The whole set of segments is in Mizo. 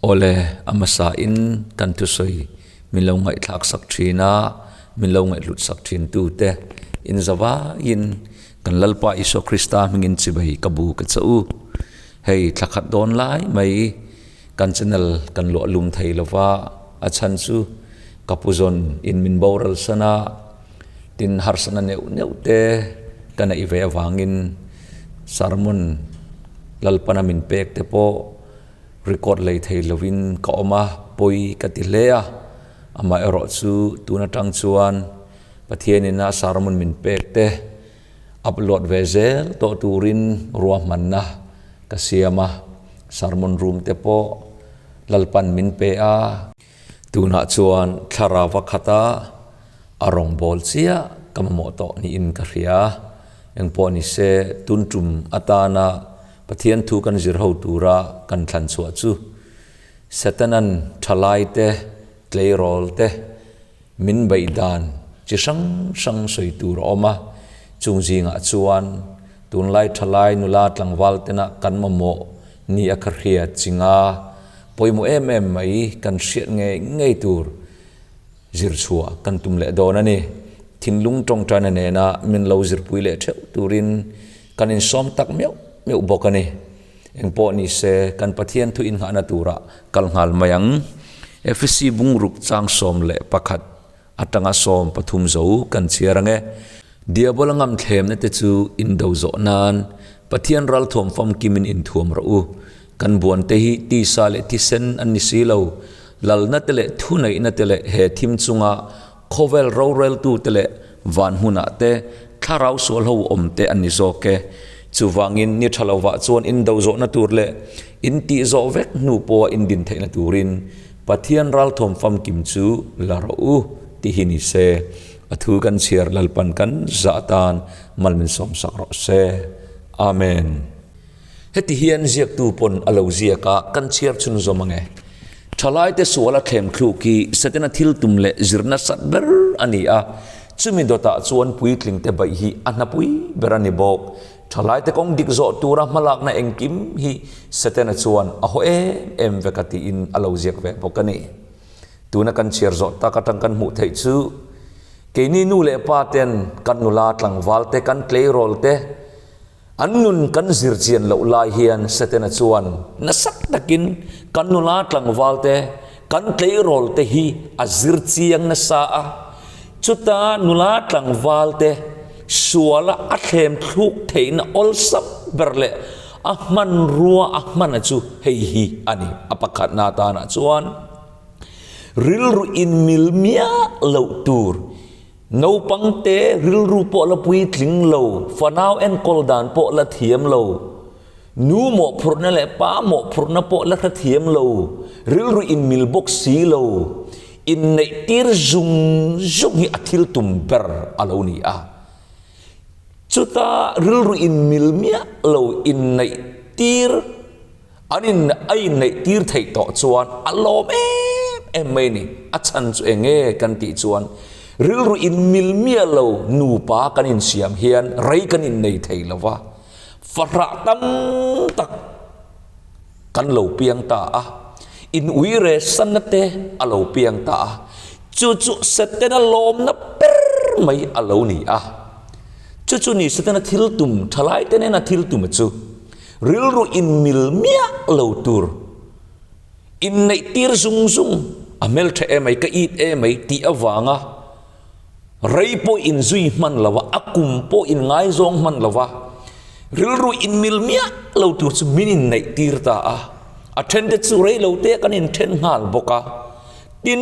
Awle, a hmasa in kan thusawi min lo ngaihthlak sak thin a, min lo ngaihhlut sak thin tu te in zavaiin kan Lalpa Isua Krista hmingin chibai ka bu ka che u. Hei thla khat dawn lai mai kan channel kan luah lum thei lova, a chhan chu ka pu zawn in min boral san a, tin harsatna neuh neuh te ka neih ve avangin sermon Lalpana min pek te pawh record lei thei lovin ka awm a, pawi ka ti hle a, amaherawh chu tun atang chuan Pathianin a sermon min pek te upload ve zel tawh turin ruahmanna ka siam a, sermon room te pawh Lalpan min pe a. Tunah chuan thlarau khata a rawngbâwl chiah ka mamawh tawh niin ka hria. Engpawh ni se, tun tum atana Pathian thu kan zir ho tura kan thlan chhuah chu Setana'n thalaite, tleirawlte min beih dan chi hrang hrang sawi tur a awm a. Chung zingah chuan tunlai thalai nula tlangval tena kan mamawh ni a ka hria chinga pawimawh em em mai kan hriat ngei ngei tur zir chhuah kan tum leh dawn a ni. Thinlung tawngtaina nena min lo zirpui leh theuh turin kan insawm tak meuh meuh bawk a ni. Engpawh ni se, kan Pathian thu inngahna turah kal nghal mai ang. Efesi bungruk chang 11 atanga 13 zo kan chhiar ang e. Diabola ngam thlemna te chu indo zawh nan Pathian ralthuam famkimin inthuam rawh u. Kan buan te hi tisa leh thisen an ni si lo. Lalna te leh thuneihna te leh he thim chunga khawvel roreltu te leh van hmunah te thlarau sual ho awm te an ni zawk e. Chuvangin ni tha lovah chuan indo zawhna tur leh intih zawh vek hnu pawha indin theihna turin Pathian ralthuam famkim chu la rawh u tih hi ni se. A thu kan chhiar Lalpan kan zah atan mal min sawmsak rawh se. Amen. Heti hian ziaktu pawn a lo ziak a, kan chhiar chhun zawm ang e. Thalaite suala thlem thluk hi Setana thil tum leh zir nasat ber a ni a, chumi dawtah chuan puitlingte baih hi a hnapui ber a ni bawk. Thalaite kawng dik zawh tura hmalakna engkim hi Setana chuan a haw em em vek a tiin a lo ziak ve bawk a ni. Tuna kan chhiar zawh tak atang kan hmuh theih chu keini nu leh pa ten kan nula tlangval te kan tleirawl te an nun kan zir chian loh lai hian Setana chuan nasa takin kan nula tlangval te kan tleirawl te hi a zir chiang nasa a, chuta nula tlangval te suala a thlem thluk theihna awlsam ber leh a hmanrua a hmana chu hei hi a ni. A pakhatna atanah chuan rilru inmil miah loh tur, naupangte rilru pawh la puitling lo, fanau enkawl dan pawh la thiam lo, nu mawhphurhna leh pa mawhphurhna pawh la hrethiam lo, rilru inmil bawk si lo, inneihtir zung zung hi a thil tum ber a lo ni a. Chuta rilru inmil miah lo inneih tir an in a inneih tir theih tawh chuan a lawm em em mai ni. A chhan chu eng nge kan tih chuan rilru inmil miah lo nupa kan insiam hian rei kan innei thei lo va, fahrah tam tak kan lo piang ta a, in uire sanna te a lo piang ta a, chu chu Setana lawmna ber mai a lo ni a. Chu chu ni Setana thil tum, thalaite nena thil tum chu rilru inmil miah lo tur, inneih tir zung zung, a hmeltha emai, ka it emai tih avanga Rei pawh inzui hman lo a, a kum pawh inngaizawng hman lo a, rilru inmil miah lo tur chu min inneih tir ta a. A thente chu rei lo te kan inthen nghal bawk a. Tin,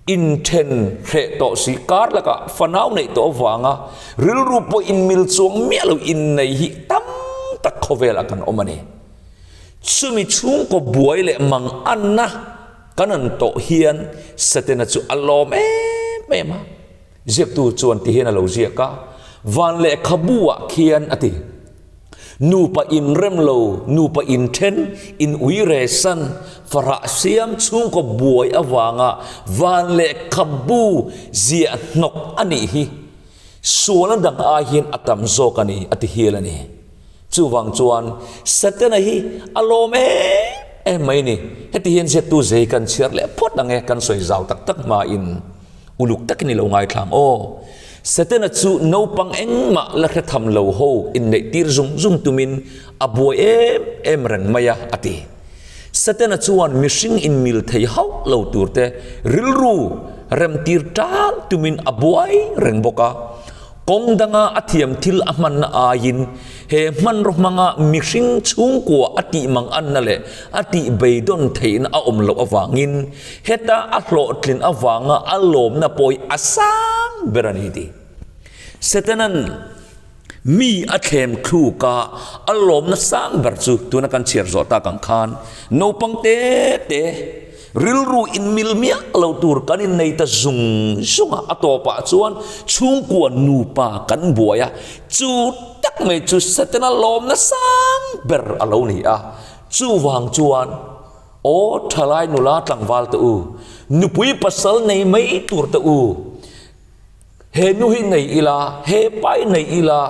inthen hreh tawh si kar lakah fanau neih tawh avanga rilru pawh inmil chuang miah lo innei hi tam tak khawvelah kan awm a ni. Chumi chhungkaw buai leh manganna Kan an tawh hian Setana chu a lawm em em a. Ziaktu chuan ti hian a lo ziak a, Van lehkhabu ah khian a ti. Nupa inrem lo, nupa inthen, in ui re san, farah siam chhungkaw buai avanga van lehkhabu ziah hnawk a nih hi sualna dang ai hian a tam zawk a ni a ti hial a ni. Chuvang chuan Setana hi a lawm em. em mai ni. Heti hian ziaktu zei kan chhiar leh phawt ang e, kan sawi zau tak tak hmain uluk takin i lo ngaithla ang aw. Setana chu naupang engmah la hre tham lo ho inneih tir zung zung tumin a buai em em reng mai a, a ti. Setana chuan mihring inmil thei hauh lo turte rilru remtir tan tumin a buai reng bawk a. Kawng danga a thiam thil a hmanna aiin he hmanraw hmanga mihring chhungkua a tih mang anna leh a tih beidawn theihna a awm loh avangin heta a hlawhtlin avanga a lawmna pawh hi a sang ber a ni ti. Setana'n mi a thlem thluk a, a lawmna sang ber chu tuna kan chhiar zawh tak ang khan naupang te te, Rilru inmil miah lo tur kan innei ta zung zung a, a tawpah chuan chhungkua nupa kan buai a, chu tak mai chu Setana lawmna sang ber a lo ni a. Chuvang chuan, Aw thalai nula tlangval te u, nupui pasal nei mai tur te u, he nu hi nei ila, he pa hi nei ila,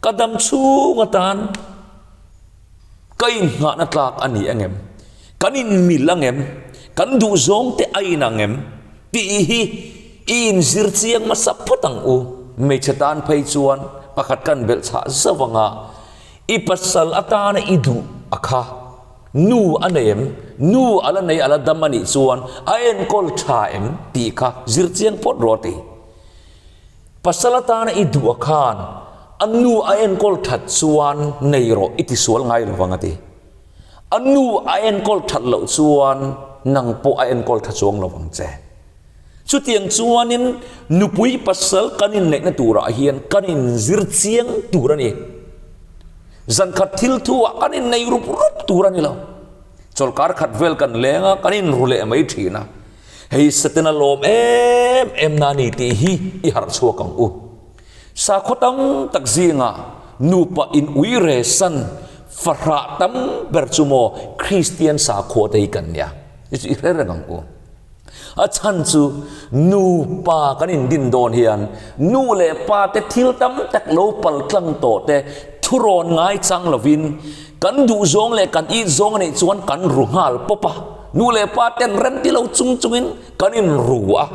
ka dam chhung atan, Ka inngahna tlak a ni angem? Kan inmil angem? Kan duhzawng te a in angem? Tih hi i inzir chiang hmasa phawt ang u. Hmeichhe tan phei chuan pakhat kan belh chhah zauh anga i pasal atana i duh a kha. Nu a nei em? Nu a la nei a la dam a nih chuan a enkawl tha em? Tih kha zir chiang phawt rawh a ti. Pasal atana i duh a khan a nu a enkawl that chuan nei rawh i tisual ngai lo vang a ti. A nu a enkawl that loh chuan nang pawh a enkawl tha chuang lo vang che. Chutiang chuanin nupui pasal kan inneihna turah hian kan inzir chiang tur a ni. Zankhat thil thu ah kan innei rup rup tur a ni lo. Chawlhkar khat vel kan leng a, kan inru leh mai thin a. Hei Setana lawm em em na ni tih hi i harh chhuak ang u. Sakhaw tam tak zingah nupa in ui re san fahrah tam ber chu maw Kristian sakhua te hi kan nia. Hi chu i hre reng ang u. A chhan chu nupa kan indin dawn hian nu leh pa te thil tam tak lo pal tlang tawh te thurawn ngai chang lovin Kan duh zawng leh kan it zawng a nih chuan kan ru nghal pawp a, nu leh pa ten rem ti lo chung chungin kan inru a,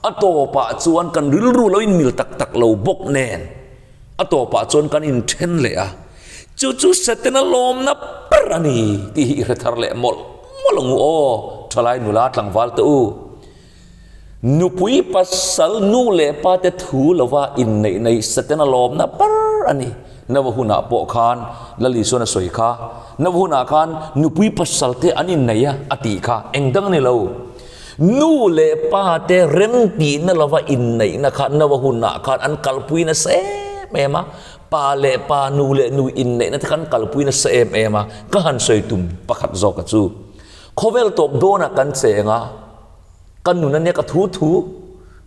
a tawpah chuan kan rilru lo inmil tak tak lo bawk nen a tawpah chuan kan inthen leh a, chu chu Setana lawmna ber a ni tih hi i hre thar leh mawlh mawlh ang u aw, thalai nula tlangval te u. Nupui pasal nu leh pa te thu lova inneih nei Setana lawmna ber a ni. Nova hunah pawh khan Lal Isuan a sawi kha, Nova hunah khan nupui pasal te an innei a a tih kha eng dang a ni lo. Nu leh pa te remtihna lova inneihna kha Nova hunah khan an kalpui nasa em em a, pa leh pa, nu leh nu inneihna te kha an kalpui nasa em em a, ka han sawi tum pakhat zawka chu khawvel tawp dawnah kan cheng a, Ka nun a nia ka thu thu,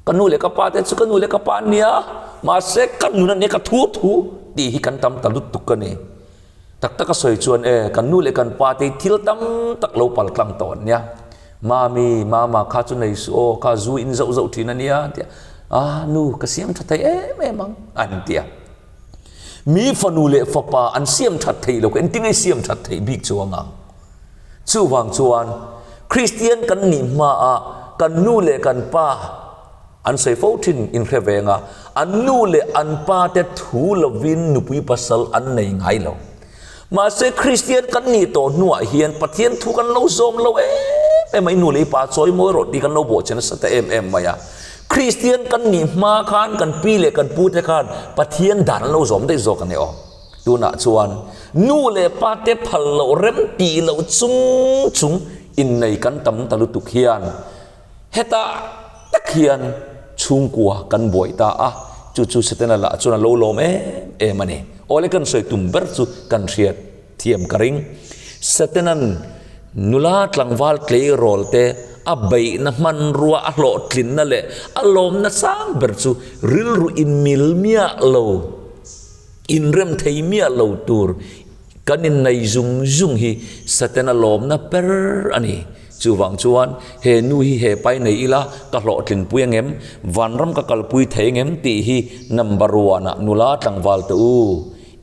ka nu leh ka pa te chu ka nu leh ka pa an nia, mahse ka nun a nia ka thu thu tih hi kan tam ta lutuk a ni. Tak tak a sawi chuan e, kan nu leh kan pa te hi thil tam tak lo pal tlang tawh an nia. Mami, mama kha chu nei suh aw, kha zu in zauh zauh thin a nia an ti a, ah nu ka siam tha thei em em ang an ti a. Mi fanu leh fapa an siam that theih lo kha engtin nge siam that theih bik chuang ang? Chuvang chuan Kristian kan nih hmaah kan nu leh kan pa an sawi fo thin inhre veng a, an nu leh an pa te thu lovin nupui pasal an nei ngai lo. Mahse Kristian kan nih tawh hnuah hian Pathian thu kan lo zawm lo em em a, i nu leh i pa chawi mawi rawh tih kan lo bawhchhe nasa ta em em mai a. Kristian kan nih hma khan kan pi leh kan pu te khan Pathian dan an lo zawm daih zawk a ni aw. Tunah chuan nu leh pa te phal loh rem tih loh chung chung innei kan tam ta lutuk hian hetah tak hian chhungkua kan buai ta a, chu chu Setana lah chuan a lo lawm em em a ni. Awle kan sawi tum ber chu kan hriat thiam ka ring. Setanan nula tlangval tleirawl te a beihna hmanrua a hlawhtlinna leh a lawmna sang ber chu rilru inmil miah lo. Inrem thei miah lo tur kan innei zung zung hi Satana lawmna ber a ni. Chuvang chuan he nu hi he pai nei ila ka hlawhtlinpui angem, vanram ka kalpui thei angem tih hi number one ah nula tlangval te u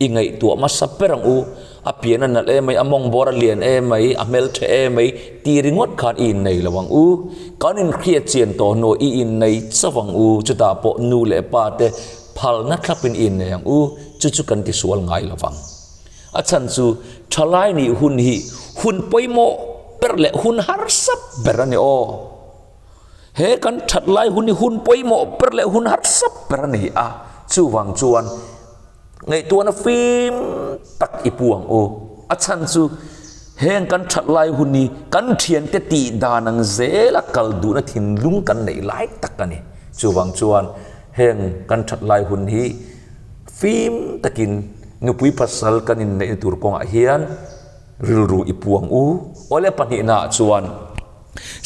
i ngaihtuah hmasa ber ang u. A pian a nalh em mai, a mawng bawr a lian em mai, a hmeltha em mai ti ringawt khan i innei lo ang u. Kan inhriat chian tawh hnuah i innei chauh ang u, chutah pawh nu leh pa te phalna thlapin i innei ang u, chu chu kan tisual ngai lo vang. A chhan chu thalai nih hun hi hun pawimawh ber leh hun harsa ber a ni aw. He kan that lai hun hi hun pawimawh ber leh hun harsa ber a ni a, chuvang chuan ngaihtuahna fim tak i pu ang u. A chhan chu heng kan that lai hun hi kan thiante tih dan ang zela kal duhna thinlung kan neih lai tak a ni. Chuvang chuan heng kan that lai hun hi fim takin nupui pasal kan inneihna tur kawngah hian rilru i pu ang u. Awle pahnihnaah chuan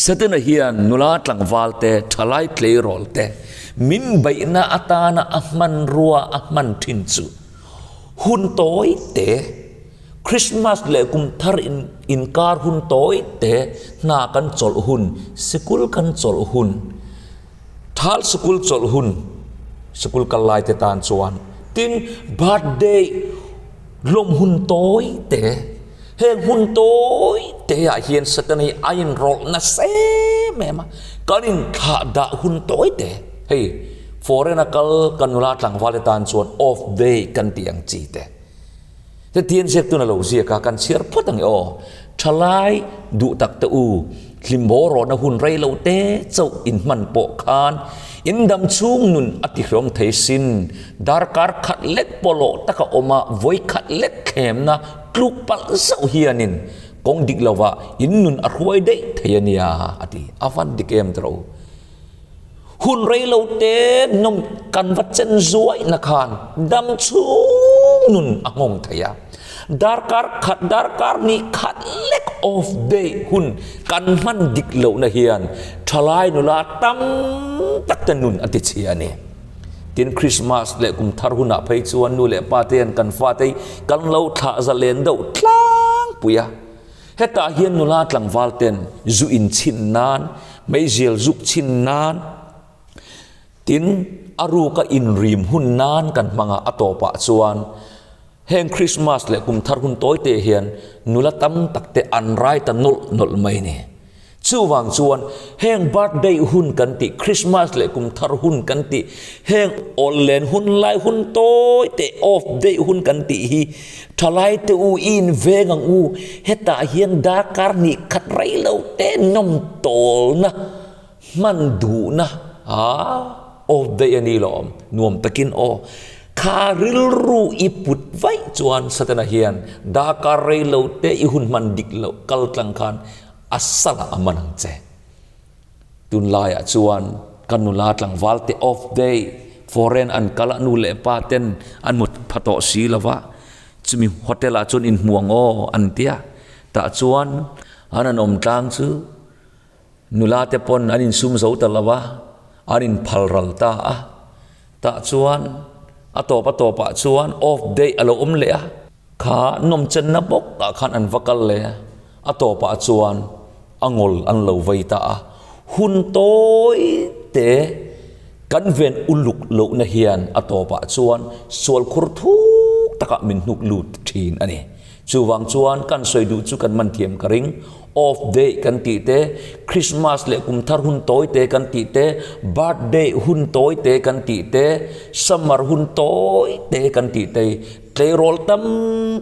Setana hian nula tlangval te, thalai tleirawl te min beihna atana a hmanrua a hman thin chu hun tawi te, Krismas leh kum thar inkar hun tawi te, hna kan chawlh hun, sikul kan chawlh hun, thal sikul chawlh hun, sikul kal lai te tan chuan, tin birthday lawm hun tawi te, Heng hun tawi te ah hian Satan hi a inrawlh nasa em em a, kan inthlah dah hun tawi te, hei foreign a kal kan nula tlangval te tan chuan off day kan tih ang chi te. Hetiang ziak tun a lo ziak a, kan chhiar phawt ang e aw. Thalai duh tak te u, hlimbaw rawhna hun rei lo te chauh inhman pawh khan in dam chhung nun a tihlawm thei sin, darkar khat lek pawlawh taka awm a vawi khat lek thlemna Tluk palh zauh hianin kawng dik lovah in nun a hruai daih thei a nia, a ti. A van dik em tawh u. Hun rei lo te nawm kan va chen zuaihna khan dam chhung nun a nghawng thei a. Darkar khat darkar hnih khat lek off day hun kan hman dik lohna hian thalai nula tam tak te nun a tichhia a ni. Tin, Krismas leh kum thar hunah phei chuan nu leh pa te hian kan fate hi kan lo thlah zalen deuh tlangpui a. Hetah hian nula tlangval ten zu in chhin nan, meizial zuk chhin nan, tin a ruka inrim hun nan kan hmang a, a tawpah chuan heng Krismas leh kum thar hun tawi te hian nula tam tak te an rai ta nawlh nawlh mai a ni. Chuvang chuan heng birthday hun kan tih, Christmas leh kum thar hun kan tih, heng awllen hun lai hun tawi te, off day hun kan tih hi thalai te u i inveng ang u, hetah hian darkar hnih khat rei lo te nawm tawlna, hman duhna aa off day a ni lawm, nuam takin aw. Kha rilru i put vaih chuan Satana hian darkar rei lo te i hun hman dik loh kal tlang khan A salah a man ang che. Tunlaiah chuan ka nula tlangval te off day, foreign an kal a nu leh pa ten an hmu pha tawh si lo va, chumi hotel ah chuan inhmu ang aw an ti a, tah chuan an han awm tlang chu nula te pawn an insum zo ta lo va, an inphal ral ta a, tah chuan a tawp a tawpah chuan off day a lo awm leh a. Kha nawmchenna bawk ah khan an va kal leh a, a tawpah chuan a ngawl an lo vei ta a. Hun tawi te kan ven uluk lohna hian a tawpah chuan sual khur thuk takah min hnuk lut thin a ni. Chuvang chuan kan sawi duh chu kan man thiam ka ring. Off day kan tih te, Christmas leh kum thar hun tawi te kan tih te, birthday hun tawi te kan tih te, summer hun tawi te kan tih te hi Tleirawl tam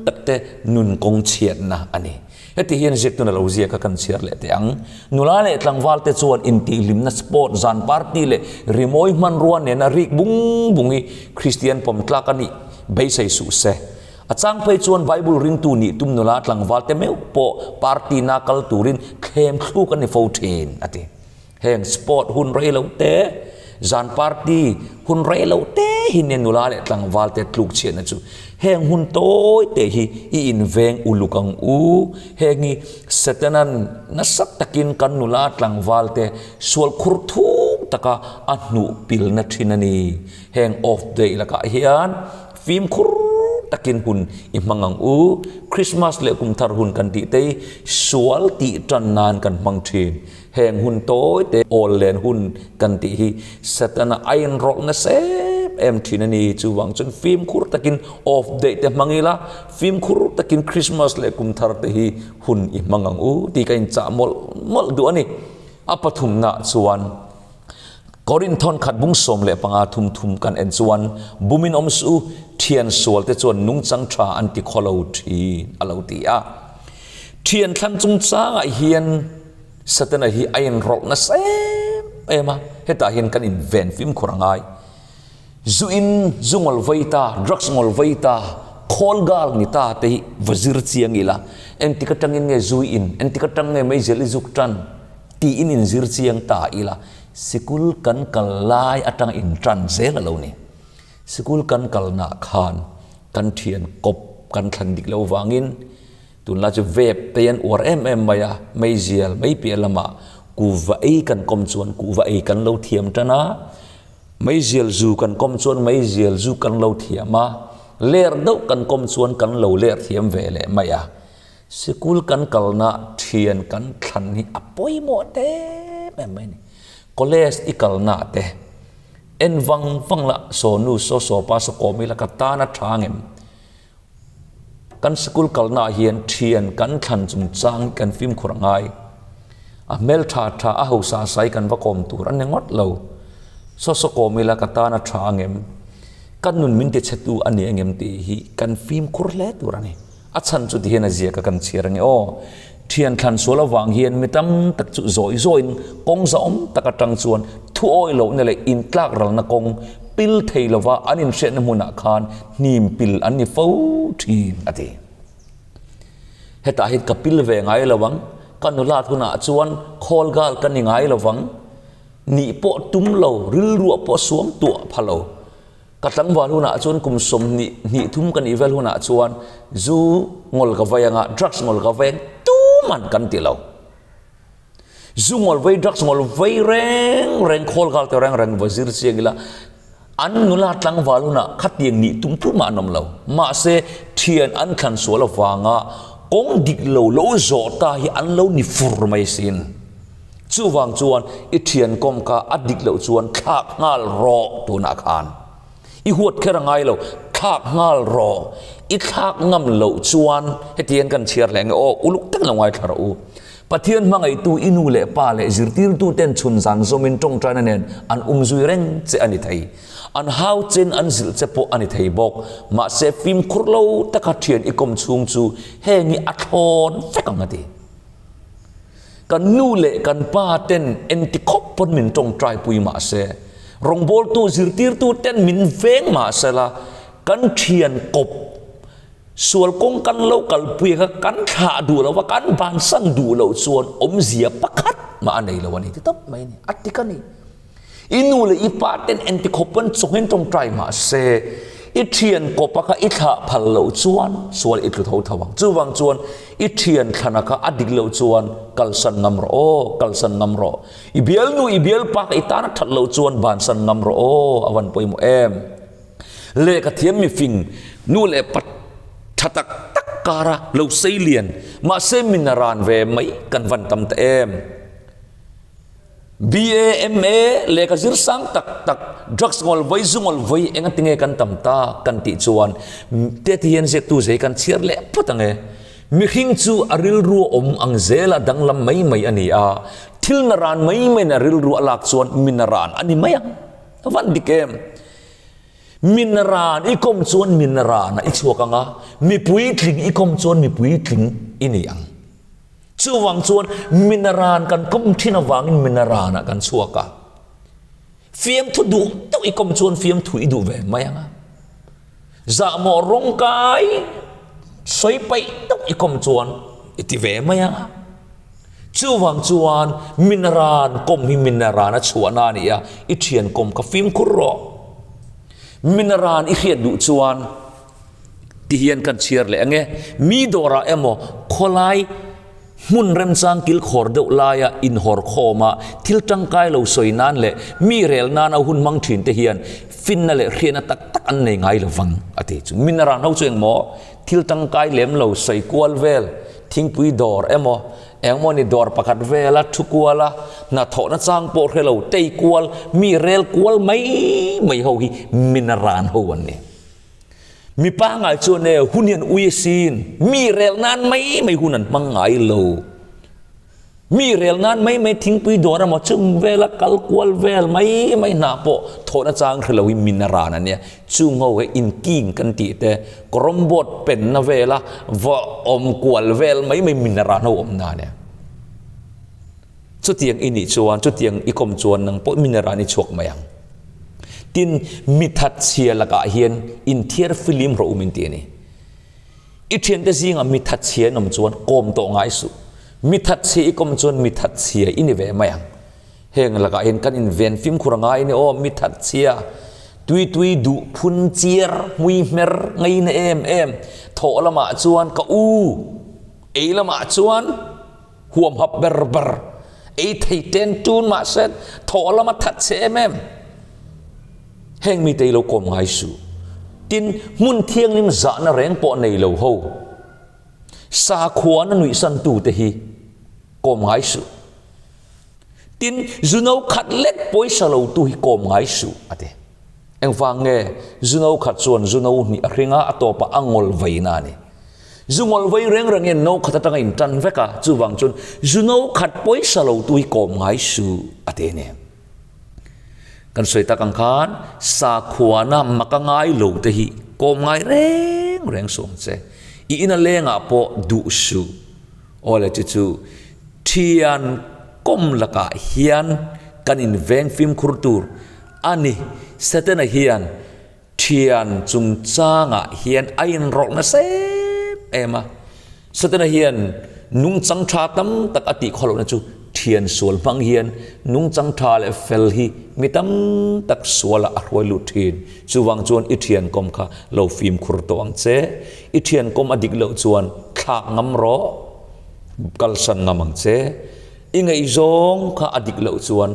tak te nun kawng chhiatna a ni. Heti hian ziaktun a lo ziak a kan chhiar leh teh ang. Nula leh tlangval te chuan intihhlimna sport, zan party leh rimawi hmanrua nena rik bung bung hi Kristian pawm tlak a nih beisei suh se. A chang phei chuan Bible ringtu nih tum nula tlangval te meuh pawh party na kal turin thlem thluk a ni fo thin, a ti. Heng sport hun rei lo te, zan party hun rei lo te hi nia nula leh tlangval te tluk chhiatna chu. Heng hun tawi te hi i inveng uluk ang u. Heng hi Satanan nasa takin kan nula tlangval te sual khur thuk taka a hnuh pilna thin a ni. Heng off day lakah hian fimkhur takin hun i hmang ang u. Christmas leh kumthar hun kan tih te hi sual tih tan nan kan hmang thin. Heng hun tawi te awl len hun kan tih hi Setana a inrawlh nasa em em thin a ni. Chuvang chuan fimkhur takin off day te hmang ila, fimkhur takin Christmas leh kum thar te hi hun i hmang ang u tih ka inchah mawlh mawlh duh a ni. A pathumnaah chuan Korinth thawnkhat bung 15 thum thum kan en chuan bumin awm suh u, thian sual te chuan nungchang tha an ti khaw lo thin a lo ti a. Thian thlan chungchangah hian Setana hi a inrawlh nasa em em a, hetah hian kan inven fimkhur a ngai. Zu in, zu ngawl vei ta, drugs ngawl vei ta, khawl gal ni ta te hi va zir chiang ila, engtik atangin nge zu i in, engtik atang nge meizel i zuk tan tiin inzir chiang ta ila, sikul kan kal lai atanga intan zel a lo ni. Sikul kan kalnaah khan kan thian kawp kan thlan dik lo vangin, Tunlai chu vape te an uar em em mai a, meizial mai piah lamah kuhva ei kan kawm chuan kuhva ei kan lo thiam tan a, meizial zu kan kawm chuan meizial zu kan lo thiam a, ler deuh kan kawm chuan kan lo ler thiam ve leh mai a. Sikul kan kalna thian kan thlan hi a pawimawh em em mai a ni. College i kalna te en vang vang la saw nu saw saw pa saw kawm ila ka tan a tha ngem. Kan sikul kalnaah hian thian kan thlan chungchang hi kan fimkhur a ngai. A hmel tha tha a hausa sai kan va kawm tur a ni ngawt lo. Saw saw kawm ila ka tan a tha angem? Ka nun min tichhetu a ni angem tih hi kan fimkhur hle tur a ni. A chhan chu tihian a ziak a kan chhiar ange aw. Thian thlan sual avang hian mi tam tak chu zawi zawiin kawng zahawm tak atang chuan thu awi lohna leh intlak ralna kawng pil thei lova an inhriatna hmunah khan hnim pil an ni fo thin a ti. Hetah hian ka pil ve ngai lo ang, ka nulat hunah chuan khawl gal ka ni ngai lo vang, nih pawh tum lo, rilruah pawh suam tuah pha lo. Ka tlangval hunah chuan kum 20 hnih thum ka nih vel hunah chuan zu ngawl ka vei anga drugs ngawl ka vei ang tuman kan ti lo. Zu ngawl vei drugs ngawl vei reng reng khawl gal te reng reng va zir chiang ila an nula tlangval hunah khatiang nih tum tumah an awm lo. Mahse thian an thlan sual avanga kawng dik lo lo zawh ta hi an lo ni fur mai sin. Chuvang chuan i thian kawm kha a dik loh chuan thlak nghal rawh tunah khan. I huat kher a ngai lo, thlak nghal rawh. I thlak ngam loh chuan hetiang kan chhiar leh nge aw, uluk tak lo ngaithla rawh u. Pathian hmangaihtu i nu leh pa leh zirtirtu ten chhun zan zawmin tawngtaina nen an um zui reng che a ni thei. An hau chen an zilh che pawh a ni thei bawk. Mahse fimkhur lo taka thian i kawm chhung chu heng hi a thlawn vek ang a ti. Kan nu leh kan pa ten engti khawp pawn min tawngtai pui mah se, rawngbawltu zirtirtu ten min veng mah se la, kan thian kawp sual kawng kan lo kalpui kha kan thlah duh lo va, kan bansan duh loh chuan awmzia pakhat mah a nei lo a ni ti tawp mai a ni, a tik a ni. I nu leh i pa ten engti khawp pawn chawngin tawngtai mah se, i thian kawpa kha i thlah phal loh chuan sual i tlu tho tho ang. Chuvang chuan i thian thlana kha a dik loh chuan kalsan ngam rawh aw, kalsan ngam rawh. I bialnu i bialpa kha i tan a that loh chuan bansan ngam rawh aw, a van pawimawh em. Lehkha thiam mifing nu leh pa tha tak tak kara lo sei lian mahse min a ran ve mai kan van tam ta em. BA, MA lehkha zir sang tak tak, drugs ngawl vawi, zu ngawl vawi enga tinge kan tam ta kan tih chuan te ti hian ziaktu zei kan chhiar leh phawt ang e. Mihring chu a rilru a awm ang zela danglam mai mai a ni a, thil na ran mai maiin a rilru a lak chuan mi na ran a ni mai ang. A van dik em? Mi na ran i kawm chuan mi na ranah i chhuak ang a, mi puitling i kawm chuan mi puitling i ni ang. Chuvang chuan minaran kan kawm thin avangin minaranah kan chhuak a. Fiamthu duh deuh i kawm chuan fiamthu i duh ve mai ang a. Zahmawh rawngkai sawi paih deuh i kawm chuan i ti ve mai ang a. Chuvang chuan minaran kawm hi minaran a chhuahna a ni a, i thian kawm kha fimkhur rawh. Minaran i hriat duh chuan Ti hian kan chhiar leh ange, mi dawrah emaw khawlai hmun remchang kilkhawr deuh laia inhawr khawma thil tangkai lo sawi nan leh mi rel nana hun hmang thin te hian finna leh hriatna tak tak an nei ngai lo vang a ti. Chu min a ran ho chu engmaw thil tangkai lem lo sawi kual vel thingpui dawr emaw. Engmaw ni dawr pakhat vela thu kual a, hnathawh na chang pawh hre lo tei kual, mi rel kual mai mai ho hi minaran ho an ni. Mi pangai chuan e hun hian ui asin, mi rel nan mai mai hun an hmang ngai lo. Mi rel nan mai mai thingpui dawr emaw chung vela kal kual vel mai mai hna pawh thawhna chang hre lo hi min a ran a nia. Chung ho hi inking kan tih te, kawrawm board penna vela va awm kual vel mai mai min a ran ho awmna a nia. Chutiang i nih chuan, chutiang i kawm chuan nang pawh min a ran i chhuak mai ang. Tin, mi thatchhia lakah hian inthiar filim rawh u min ti a ni. I thiante zingah mi thatchhia an awm chuan kawm tawh ngai suh. Mi thatchhia i kawm chuan mi thatchhia i ni ve mai ang. Heng lakah hian kan inven fimkhur a ngai a ni aw, mi thatchhia, tui tui duh phun chiar, hmui hmer ngaina em em, thawh lamah chuan ka u, ei lamah chuan huamhap ber ber, ei thei ten tun mahse thawh lama thatchhe em em. Heng mite hi lo kawm ngai suh. Tin, hmun thianghlim zahna reng pawh nei lo ho, sakhuana nuihsantute hi kawm ngai suh. Tin, zuno khat lek pawisa lotu hi kawm ngai suh, a ti. Engvang nge zuno khat chuan zuno hnih a hring a, a tawpah a ngawl veina a ni. Zu ngawl vei reng reng hian no khat atanga intan vek a, chuvang chuan zuno khat pawisa lotu hi kawm ngai suh, a ti a ni. Kan sawi tak ang khan sakhuana maka ngai lo te hi kawm ngai reng reng suh ang che. I ina lengah pawh duh suh. Aw le chu chu thian kawm lakah hian kan inveng fimkhur tur a ni. Setana hian Thian chungchangah hian a inrawlh nasa em em a. Setana hian nungchang tha tam tak a tih khaw lohna chu thian sual hmang hian nungchang tha leh fel hi mi tam tak sualah a hruai lut thin. Chuvang chuan i thian kawm kha lo fimkhur tawh ang che. I thian kawm a dik loh chuan thlak ngam rawh, kalsan ngam ang che. I ngaihzawng kha a dik loh chuan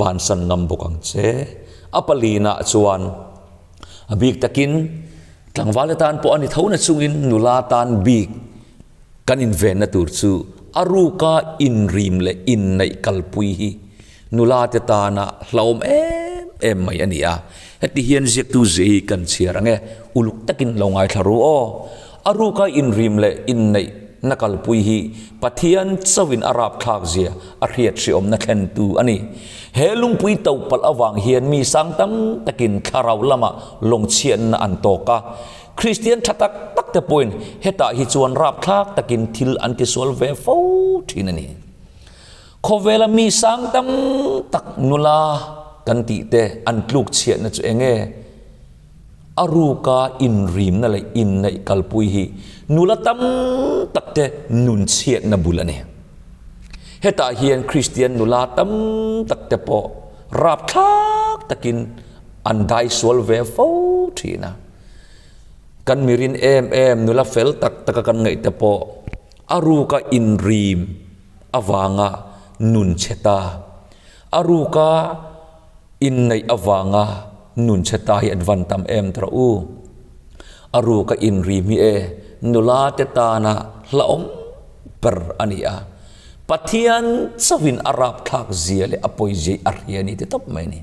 Bansan ngam bawk ang che. A palinah chuan a bik takin tlangval atan pawh a ni tho na chungin nula tan bik kan invenna tur chu a ruka inrim leh inneih kalpui hi nula te tana hlauhawm em em mai a ni a. Heti hian ziaktu zia hi kan chhiar ang e, uluk takin lo ngaithla ru aw. A ruka inrim leh inneih na kalpui hi Pathian chauhin a rapthlak zia a hriat hriawmna thlentu a ni. He lungpui to palh avang hian mi sang tam takin thlarau lamah lawngchhiatna an tawk a. Kristian tha tak tak te pawhin hetah hi chuan rapthlak takin thil an tisual ve fo thin a ni. Khawvela mi sang tam tak nula kan tih te an tlukchhiatna chu eng nge? A ruka inrimna leh inneih kalpui hi nula tam tak te nun chhiatna bul a ni. Hetah hian Kristian nula tam tak te pawh rapthlak takin an dai sual ve fo thin a. Kan mirin em em nula fel tak taka kan ngaih te pawh a ruka inrim avanga nun chhe ta, a ruka Inneih avanga nun chhe ta hi an van tam em tawh u. A ruk a inrim hi e nula te tana hlauhawm ber a ni a. Pathian chauhin a rapthlak zia leh a pawi zia hi a hria a ni ti tawp mai a ni.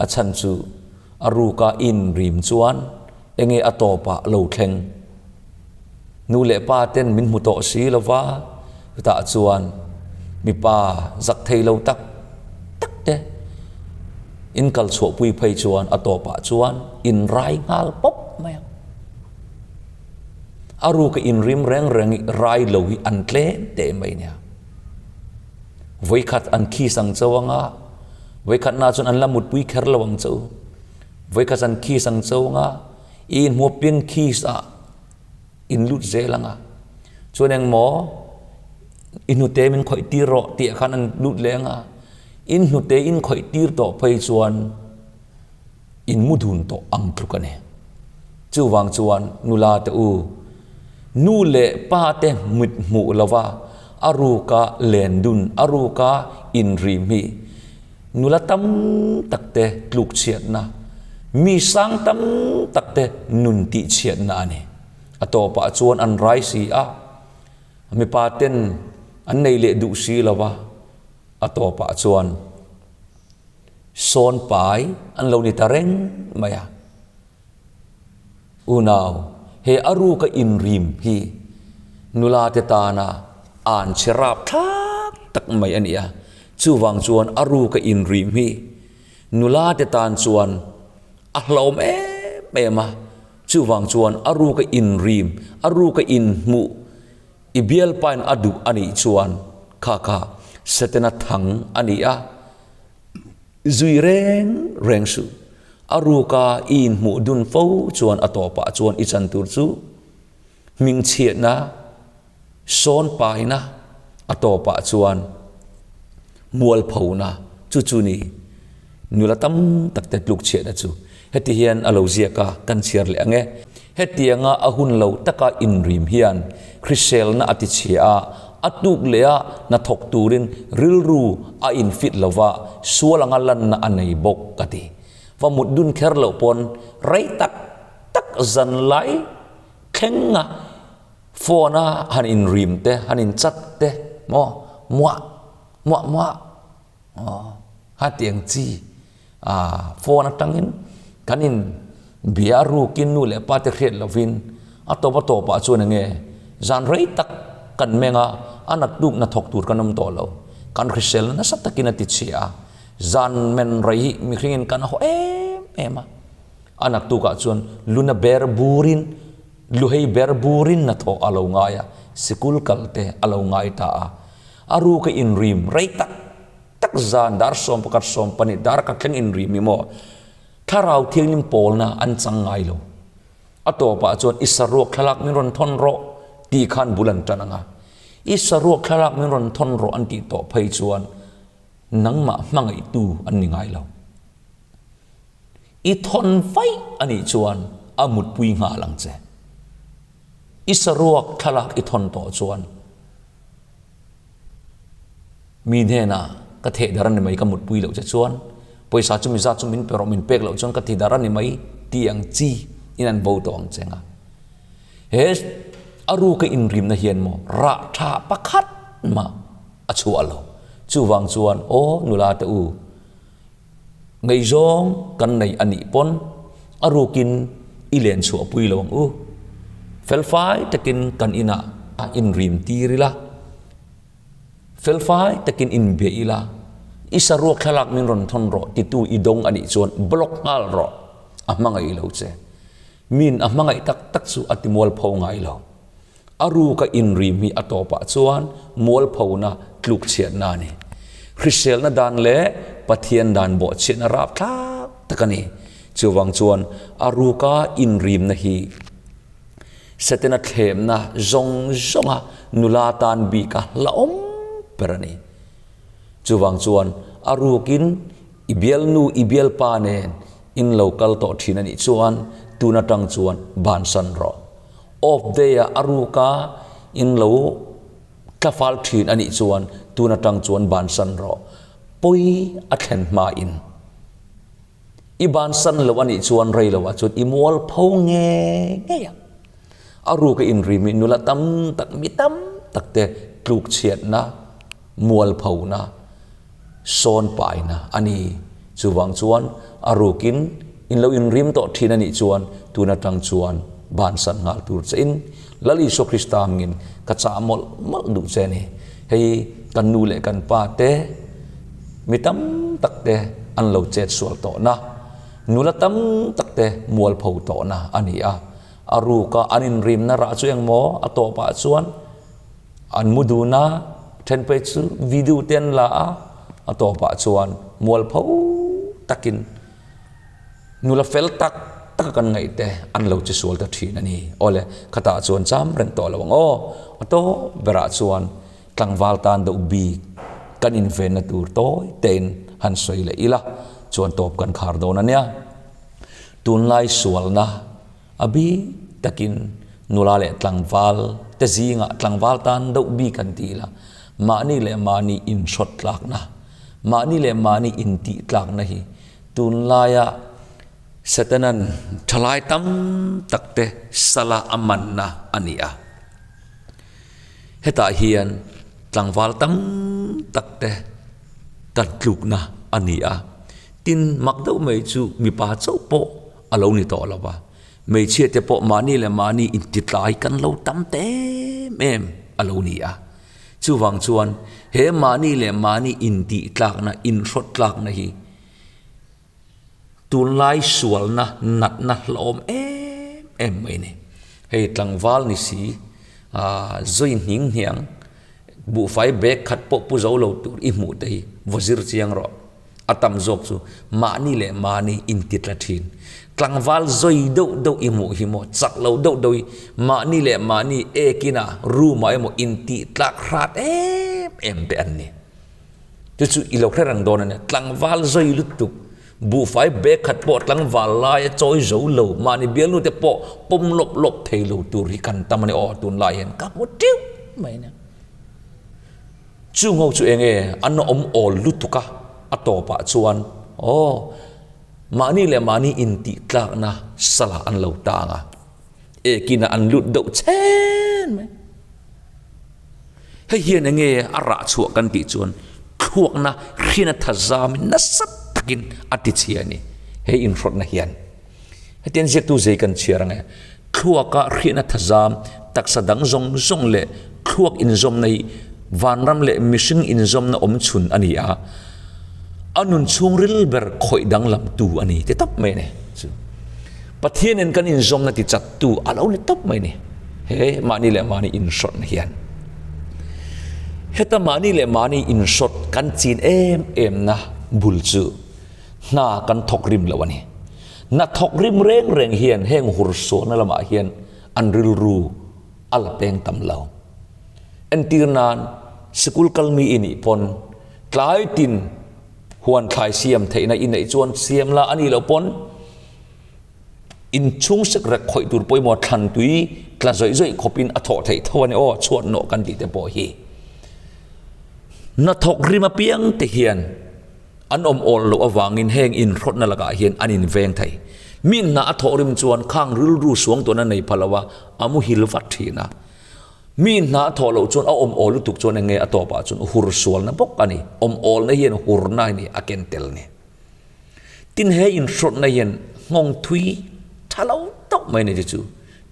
A chhan chu a ruka inrim chuan enge a tawpah lo thleng. Nu leh pa ten min hmu tawh si lo va, chutah chuan mipa zak thei lo tak tak te in kal chhuahpui phei chuan a tawpah chuan in rai nghal pawp mai ang. A ruka inrim reng reng hi rai lo hi an tlem teh mai nia. Vawikhat an kiss ang chauh anga, vawikhatna chuan an la mutpui kher lo ang chauh. Vawikhat an kiss ang chauh anga, I inhmuapin kiss ah in lut zel ang a, chuan engmaw i hnute min khawih tir rawh tih ah khan an lut leh ang a, in hnute in khawih tir tawh phei chuan in mu dun tawh ang tluk a ni. Chuvang chuan nula te u, nu leh pa te mit hmuh lova a ruka len dun, a ruka inrim hi Nula tam tak te tluk chhiatna, mi sang tam tak te nun tih chhiatna a ni. A tawpah chuan an rai si a, mipa ten An nei leh duh si lo va, a tawpah chuan sawn pai an lo ni ta reng mai a. Unau, he a ruka inrim hi nula te tana an chhe rap thlak tak mai a ni a, chuvang chuan a ruka inrim hi nula te tan chuan a hlauhawm em em a, chuvang chuan a ruka inrim, a ruka inhmuh i bialpain a duh a nih chuan kha kha Setana thang a ni a. Zui reng reng suh. A ruka i inhmuh dun fo chuan a tawpah chuan i chan tur chu hmingchhiatna, sawn paina, a tawpah chuan mualphona chu chu ni. Nula tam tak te tlukchhiatna chu heti hian a lo ziak a, kan chhiar leh ang e. Hetianga a hun lo taka inrim hian hriselna a tichhia a, a tuk leh a hnathawk turin rilru a infit lo va, sual anga lanna a nei bawk ka ti. Va mut dun kher loh pawn rei tak tak zan lai thlenga phone a han inrim te, han inchat te maw muah muah muah aw hetiang chi A phone atangin kan in bia a rukin nu leh pa te hriat lovin a tawp a tawpah chuan enge zan rei tak kan meng a, a nat tuk na thawk tur kan awm tawh lo. Kan hriselna nasa takin a ti chhia a, zan men rei hi mihringin kan haw em em a. A nat tukah chuan luna ber burin, luhei ber burin na thawh a lo ngai a, sikul kal te a lo ngai ta a. A ruka inrim rei tak tak zan dar 11 20 dar ka thleng in ri mi maw thlarau thianghlim pawlna an chang ngai lo a tawpah chuan i saruak thlalak min rawn thawn rawh ti khan bul an tan anga i saruak thlalak min rawn thawn rawh an tih tawh phei chuan nangmah hmangaihtu an ni ngai lo i thawn vaih anih chuan a mutpui nghal ang che i saruak thlalak i thawn tawh chuan Mi hnenah ka theh dar a ni mai ka mutpui loh che chuan pawisa chu mi zat chu min pe rawh min pek loh chuan ka ti dar a ni mai tih ang chi in an bo tawh ang che nga. He a ruka inrimna hian maw rah tha pakhat mah a chhuah lo. Chuvang chuan aw nula te u ngaihzawng kan nei a nih pawn a rukin i len chhuah pui lo ang u. Felfai takin kan inah inrim tir ila. Felfai takin inbia ila, i saruak thlalak min rawn thawn rawh titu i dawng a nih chuan block nghal rawh, a hmangaih lo che. Min a hmangaih tak tak chu a ti mualpho ngai lo. A ruka inrim hi a tawpah chuan mualphona tlukchhiatna a ni. Hriselna dan leh Pathian dan bawhchhiatna rapthlak tak a ni. Chuvang chuan a ruka inrimna hi Setana thlemna zawng zawnga nula tan bik a hlauhawm ber a ni. Chuvang chuan a rukin i bialnu i bialpa nen in lo kal tawh thin a nih chuan tun atang chuan bansan rawh. Off day ah a ruka in lo tlafal thin a nih chuan tun atang chuan bansan rawh. Pawi a thlen hmain. I bansan lo a nih chuan rei lo ah chuan i mual pho nge ngei ang. A ruk a inrim hi nula tam tak mi tam tak te tluk chhiatna, mual phona, sawn paina a ni. Chuvang chuan a rukin in lo inrim tawh thin a nih chuan tun atang chuan bansan nghal tur che in Lal Isua Krista angin ka chah mawlh mawlh duh che a ni. Hei kan nu leh kan pa te mi tam tak te an lo chet sual tawhna, nula tam tak te mualpho tawhna a ni a. A ruka an inrimna rah chu engmaw a tawpah chuan an mu dun a, then phei chu video te an la a, a tawpah chuan mualpho takin Nula fel tak tak a kan ngaih te an lo che sual ta thin a ni. Awle, khatah chuan cham reng tawh lo ang aw. A tawp berah chuan tlangval tan deuh bik kan invenna tur tawi tein han sawi leh ila chuan tawp kan khar dawn a nia. Tunlai sualna a bik takin nula leh tlangval te zingah tlangval tan deuh bik han ti ila mahni leh mahni inhrawt tlakna, mahni leh mahni intih tlakna hi Tunlaia Setanan thalai tam takte sala a manna a ni a. Hetah hian. tlangval tam tak te kan tlukna a ni a. Tin, mak deuh mai chu mipa chauh pawh a lo ni tawh lo va, hmeichhia te pawh mahni leh mahni intitlai kan lo tam ta em em a lo ni a. Chuvang chuan he mahni leh mahni intihtlakna, inhrawt tlakna hi Tunlai sualna natna hlawm em em mai ni. Hei tlangval ni si, zui hning hniang, buhfai bag khat pawh pu zo lo tur i hmuh te hi vaw zir chiang rawh. A tam zawk chu mahni leh mahni inti tla thin. Tlangval zui deuh deuh i hmuh hi maw, chak lo deuh deuh hi mahni leh mahni ekin a room ah emaw intih tlak hrat em em te an ni. Chu chu i lo hre reng dawn a nia. Tlangval zai lutuk, buhfai bag khat pawh tlangval laia chawi zo lo, mahni bialnu te pawh pawm lawp lawp thei lo tur hi kan tam a ni. Aw, tunlai hian ka hmu ṭeuh mai a nia. Chung ho chu eng nge an awm awl lutuk a, a tawpah chuan aw, mahni leh mahni intihtlakna salah an lo tang a, ekinah an lut deuh chhen mai. Hei hian enge a rah chhuah kan tih chuan thluakna hriana thazamin nasa takin a ti chhia a ni. He inhrawtna hian hetiang ziaktu zei kan chhiar ang e, thluaka hriana thazam taksa dang zawng zawng leh thluak inzawmna hi vanram leh mihring inzawmna awm chhun a ni a, a nun chhungril ber khawih danglamtu a ni ti tawp mai a ni. Chu Pathianin kan inzawmna ti chattu a lo ni tawp mai a ni. He mahni leh mahni inhrawtna hian heta mahni leh mahni inhrawt kan chin em emna bul chu hna kan thawk rim lo a ni. Hna thawk rim reng reng hian heng hursuahna lamah hian an rilru a la peng tam lo. Entir nan sikul kal mi i nih pawn tlai tin huan thlai siam theihna i neih chuan siam la a nih loh pawn Inchhung sekrek khawih tur pawimawh thlan tui tla zawih zawih khawpin a thawh theih tho a ni aw, chhuat nawh kan tih te pawh hi. Hnathawk rim apiang te hian an awm awl loh avangin heng inhrawtna lakah hian an inveng thei. Mi hna a thawh rim chuan khang rilru suangtuahna nei pha lo a, a muhil vat thin a. Mi hna a thawh loh chuan a awm awl lutuk chuan eng nge a tawpah chuan hur sualna bawk a ni. Awm awlna hian hurna hi a ken tel ni. Tin he inhrawtna hian nghawng thui tha lo tawp mai ni chu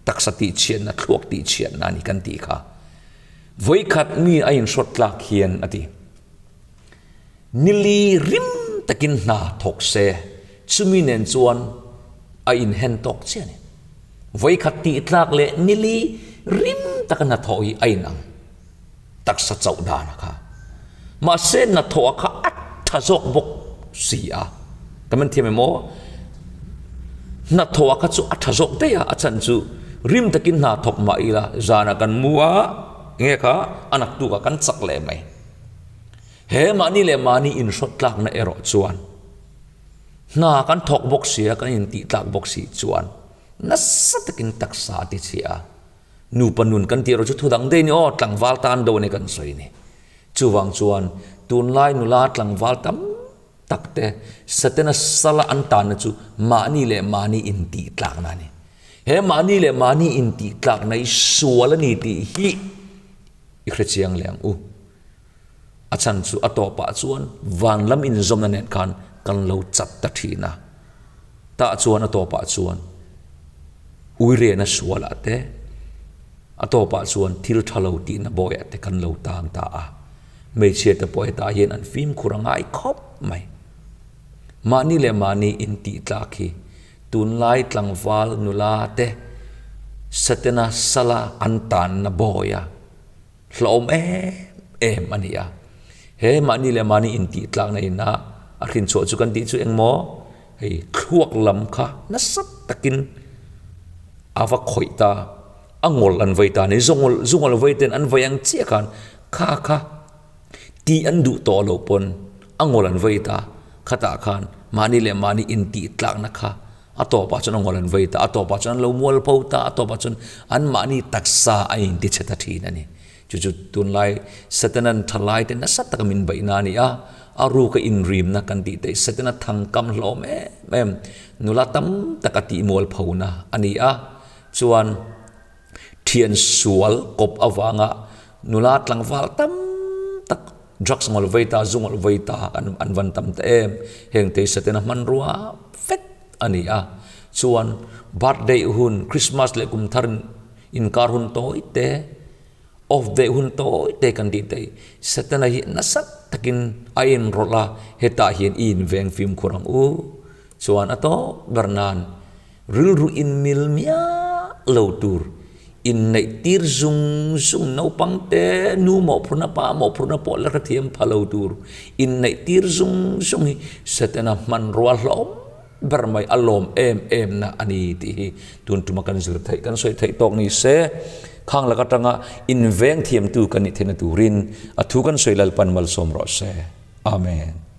taksa tihchhiatna, thluak tihchhiatna a ni kan tih kha. Vawikhat mi a inhrawt tlak hian a ti. Nili rim takin hna thawk se, chumi nen chuan a inhen tawk chiah a ni. Vawikhat tihtlak leh nili rim taka hna thawh hi a inang. Taksa chauh dan a kha. Mahse hnathawh a kha a tha zawk bawk si a. Ka man thiam em aw? Hnathawh a kha chu a tha zawk daih a, a chhan chu rim takin hna thawk mah ila zanah kan mu a, enge kha a naktuk ah kan chak leh mai. He mahni leh mahni inhrawt tlakna erawh chuan hna kan thawk bawk si a, kan intih tlak bawk si chuan nasa takin taksa a ti chhia a. Nupa nun kan tih erawh chu thu dang daih a ni aw, tlangval tan deuh a ni kan sawi ni. Chuvang chuan tunlai nula tlangval tam tak te Setana sala an tanna chu mahni leh mahni intihtlakna a ni. He mahni leh mahni intihtlakna hi sual a ni tih hi i hre chiang leh ang u. A chhan chu a tawpah chuan van lam inzawmna nen khan kan lo chat ta thin a. Tah chuan a tawpah chuan uirena sualah te, a tawpah chuan thil tha lo tihna bawiah te kan lo tang ta a. Hmeichhia te pawh hetah hian an fimkhur a ngai khawp mai. Mahni leh mahni intih tlak hi tunlai tlangval nula te Setana sala an tanna bawia Hlauhawm em em a ni a. He mahni leh mahni intih tlakna ina a hrinchhuah chu kan tih chu eng maw? Hei thluak lam kha nasa takin a va khawih ta, a ngawl an vei ta a ni. Zungawl zungawl vei ten an vei ang chiah khan kha kha tih an duh tawh loh pawn a ngawl an vei ta. Khatah khan mahni leh mahni intih tlakna kha A tawpah chuan a ngawl an vei ta, a tawpah chuan an lo mual po ta, a tawpah chuan anmahni taksa a intichhe ta thin a ni. Chu chu tunlai Satanan thalai te nasa taka min beihna a ni a, a ruka inrimna kan tih theih Satana thangkam hlawm em em, nula tam tak a tih mual phona a ni a, chuan thian sual kawp avanga nula tlangval tam. Drugs ngawl vei ta, zu ngawl vei ta an an van tam ta em. Heng te hi Setana hmanrua vek a ni a. Chuan birthday hun, Christmas leh kum thar inkar hun tawi te, off day hun tawi te kan tih te hi Setana hi nasa takin a inrawlh a, hetah hian i inveng fimkhur ang u. Chuan a tawp ber nan rilru inmil miah lo tur inneih tir zung zung naupang te nu mawhphurna pa mawhphurna pawh la hrethiam pha lo tur inneih tir zung zung hi Setana hmanrua hlawm ber mai a lawm em em na a ni tih hi tun tuma kan zir theih kan sawi theih tawk ni se khang lak atanga inveng thiamtu kan nih theihna turin a thu kan sawi Lalpan malsawm rawh se. Amen.